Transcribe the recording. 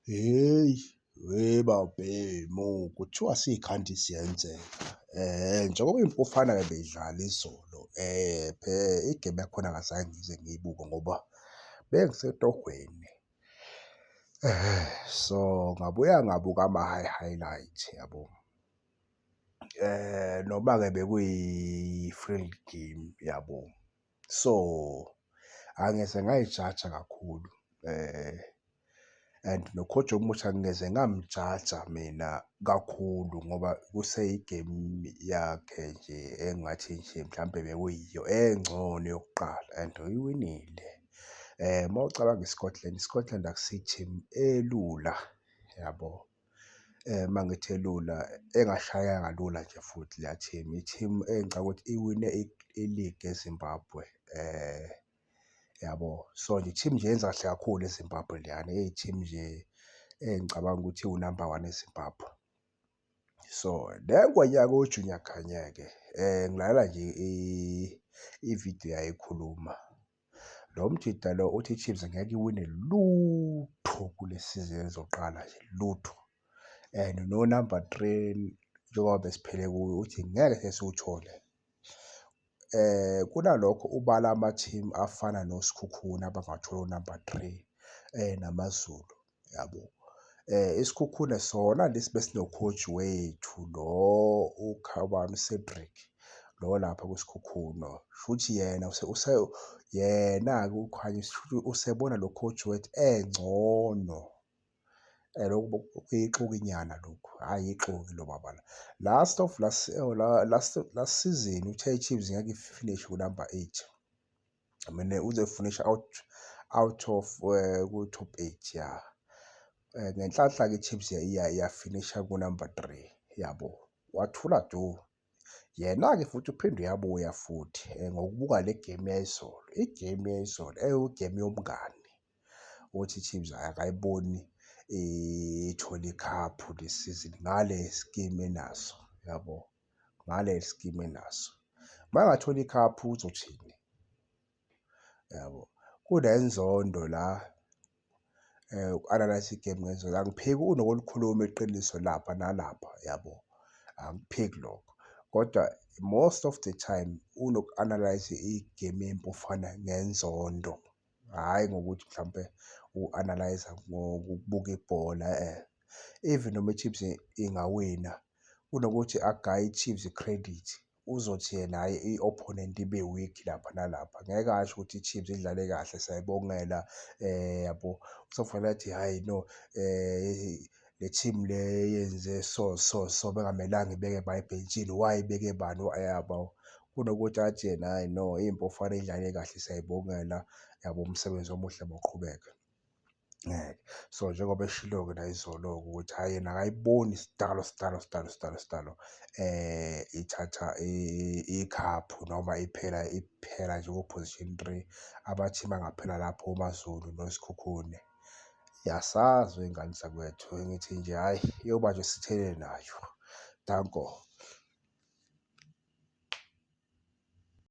Hheyi, webabhemu, kuthiwa sikhanti siyenzeka. Njengoba iMpofana-ke beyidlala izolo igemu yakhona angizange ngize ngiyibuke ngoba bengisetohweni. Ehhe, so ngabuya ngabuka ama-highlight yabo. Noma-ke bekuyi-friendly game yabo, so angeze ngayijaja kakhulu and no-coach omusha ngingeze ngamjaja mina kakhulu ngoba kuseyi-game yakhe nje engathi nje mhlampe bekuyiyo engcono yokuqala and uyiwinile. Uma ucabanga i-Scotland, i-Scotland akusiyo i-team elula yabo. Uma ngithi elula, engashayeka kalula nje futhi leya team, i-team engicabanga ukuthi iwine iligi eZimbabwe yabo. So, nje i-team nje eyenza kahle kakhulu eZimbabwe leyana, eyi-team nje engicabanga ukuthi iwunamba one eZimbabwe. So, le ngwenya-ke uJunior Khanye-ke ngilalela nje ividiyo yayo ikhuluma. Lo mjita lo uthi i-Chiefs ngeke iwine lutho kule sizini ezoqala nje, lutho and no-number three njengoba besiphele kuyo uthi ngeke sesiwuthole. Kunalokho ubala ama-team afana noSikhukhune abangathola o-number three naMaZulu yabo. ISikhukhune sona lesi besino-coach wethu lo ubani u-Cedric lo lapha kwiSikhukhune, shuthi yena yena-ke uKhanye shuthi usebona lo coach wethu engcono. Lokhu kuyixukunyana lokhu, hhayi ixoki lo baba lo. Last of last oh last last season uthe i-Chiefs ngeke i-finish ku-number eight. I mean uzofinisha out of ku-top eight, ya. Ngenhlanhla-ke i-Chiefs yafinisha ku-number three yabo, wathula du. Yena-ke futhi uphinde uyabuya futhi ngokubuka le game yayizolo, igemu yayizolo ewugemu yomngani uthi i-Chiefs akayiboni ithola ikhaphu this season ngale skimu enaso yabo, ngale skimu enaso. Uma engathola ikhaphu uzothini? Yabo, kunenzondo la uku-analyse igemu ngenzondo, angiphiki unokulikhuluma iqiniso lapha nalapha yabo, angikuphiki lokho. Kodwa most of the time unoku-analyse igemu yeMpofana ngenzondo, hhayi ngokuthi mhlampe u-analyse-a ngokubuka ibhola . Even noma i-Chiefs ingawina, kunokuthi agaye i-Chiefs i-credit, uzothi yena hhayi i-opponent ibe weak lapha nalapha. Ngeke asho ukuthi i-Chiefs idlale kahle siyayibongela yabo, kuzofanele athi hhayi no le team le yenze so so so bekungamelanga ibeke ba ebhentshini, why ibeke bani yabo. Kunokuthi athi yena hhayi no iMpofana idlale kahle siyayibongela yabo, umsebenzi omuhle mawuqhubeke. Ngeke. So njengoba eshilo-ke nayizolo-ke ukuthi hhayi yena akayiboni sidalo sidalo sidalo sidalo sidalo ithatha ikhaphu noma iphela iphela nje ko-position three, ama-team angaphela lapho oMaZulu noSikhukhune. Asazi wey'ngane zakwethu, ngithi nje hhayi iyobanjwa isithele nayo. Danko.